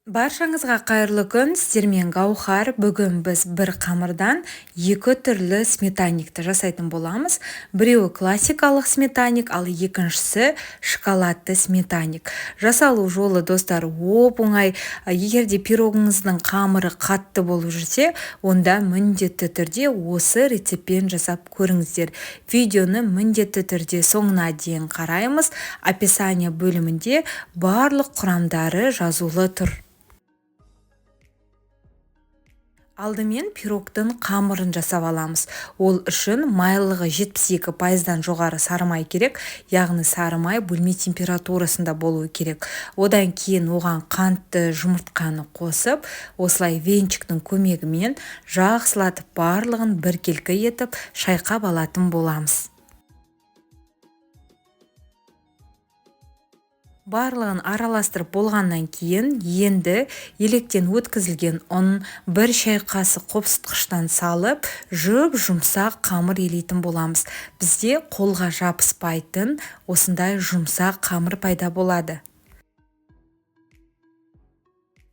Баршаңызға қайырлы күн, сіздермен Гаухар. Бүгін біз бір қамырдан екі түрлі сметанникті жасайтын боламыз. Біреуі классикалық сметанник, ал екіншісі шоколадты сметанник. Жасалу жолы, достар, оп-оңай. Егер де пирогыңыздың қамыры қатты болып жүрсе, онда міндетті түрде осы рецептпен жасап көріңіздер. Видеоны міндетті түрде соңына дейін қараймыз. Описание бөлімінде барлық құрамдары жазулы тұр. Алдымен пирогтың қамырын жасап аламыз. Ол үшін майлығы 72%-дан жоғары сары май керек, яғни сары май бөлме температурасында болуы керек. Одан кейін оған қантты, жұмыртқаны қосып, осылай венчиктің көмегімен жақсылатып барлығын біркелкі етіп шайқап алатын боламыз. Барлығын араластырып болғаннан кейін енді електен өткізілген ұн, бір шай қасық қопсытқыштан салып, жұп-жұмсақ қамыр елейтін боламыз. Бізде қолға жабыспайтын осындай жұмсақ қамыр пайда болады.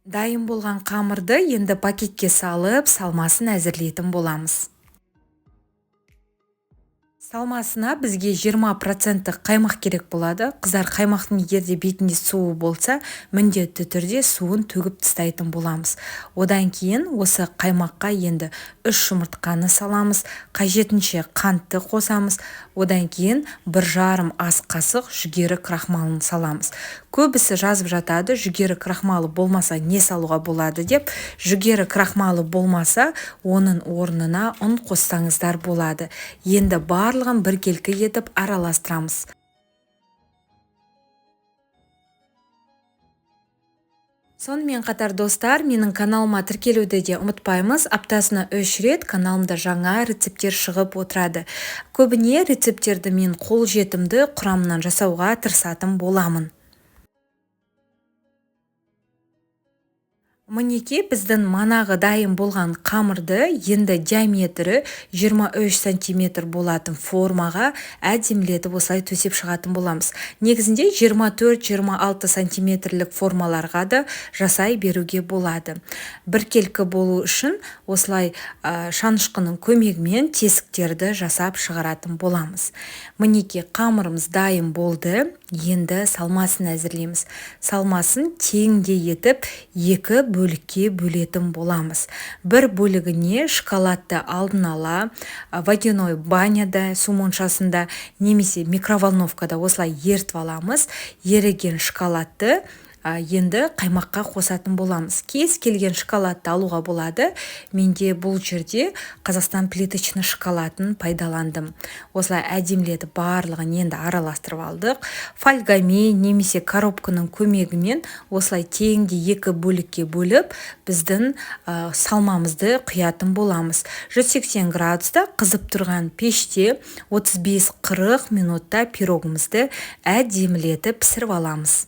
Дайын болған қамырды енді пакетке салып, салмасын әзірлейтін боламыз. Салмасына бізге 20% қаймақ керек болады. Қыздар, қаймақтың егер де бетінде суы болса, міндетті түрде суын төгіп тастайтын боламыз. Одан кейін осы қаймаққа енді 3 жұмыртқаны саламыз, қажетінше қантты қосамыз. Одан кейін 1,5 ас қасық жүгері крахмалын саламыз. Көбісі жазып жатады, жүгері крахмалы болмаса не салуға болады деп. Жүгері крахмалы болмаса, оның орнына ұн қоссаңыздар болады. Енді барлығын біркелкі етіп араластырамыз. Сонымен қатар, достар, менің каналыма тіркелуді де ұмытпаймыз. Аптасына 3 рет каналымда жаңа рецепттер шығып отырады. Көбіне рецепттерді мен қолжетімді құрамынан жасауға тырысатын боламын. Мінекей, біздің манағы дайын болған қамырды енді диаметрі 23 сантиметр болатын формаға әдемілетіп осылай төсеп шығатын боламыз. Негізінде 24-26 сантиметрлік формаларға да жасай беруге болады. Біркелкі болу үшін осылай шанышқының көмегімен тесіктерді жасап шығаратын боламыз. Мінекей, қамырымыз дайын болды. Енді салмасын әзірлейміз. Салмасын теңдей етіп екі бөлікке бөлетін боламыз. Бір бөлігіне шоколадты алдын ала водяной баняда, су моншасында немесе микроволновкада осылай ерітіп аламыз. Еріген шоколадты енді қаймаққа қосатын боламыз. Кез келген шоколадты алуға болады. Менде бұл жерде Қазақстан плиточный шоколадын пайдаландым. Осылай әдемілетіп барлығын енді араластырып алдық. Фольгамен немесе коробканың көмегімен осылай теңдей екі бөлікке бөліп, біздің салмамызды құятын боламыз. 180 градуста қызып тұрған пеште 35-40 минутта пирогымызды әдемілетіп пісіріп аламыз.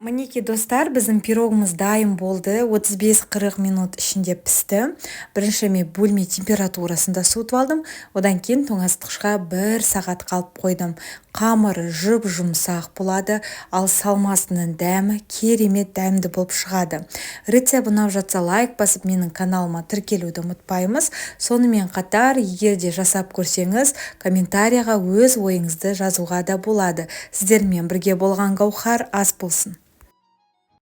Мінекей, достар, біздің пирогымыз дайын болды. 35-40 минут ішінде пісті. Бірінші мен бөлме температурасында суытып алдым. Одан кейін тоңазытқышқа 1 сағат қалып қойдым. Қамыры жұп-жұмсақ болады, ал салмасының дәмі керемет дәмді болып шығады. Рецепт ұнап жатса, лайк басып, менің каналыма тіркелуді ұмытпаймыз. Сонымен қатар, егер де жасап көрсеңіз, комментарияға өз ойыңызды жазуға да болады. Сіздермен бірге болған Гаухар, ас болсын.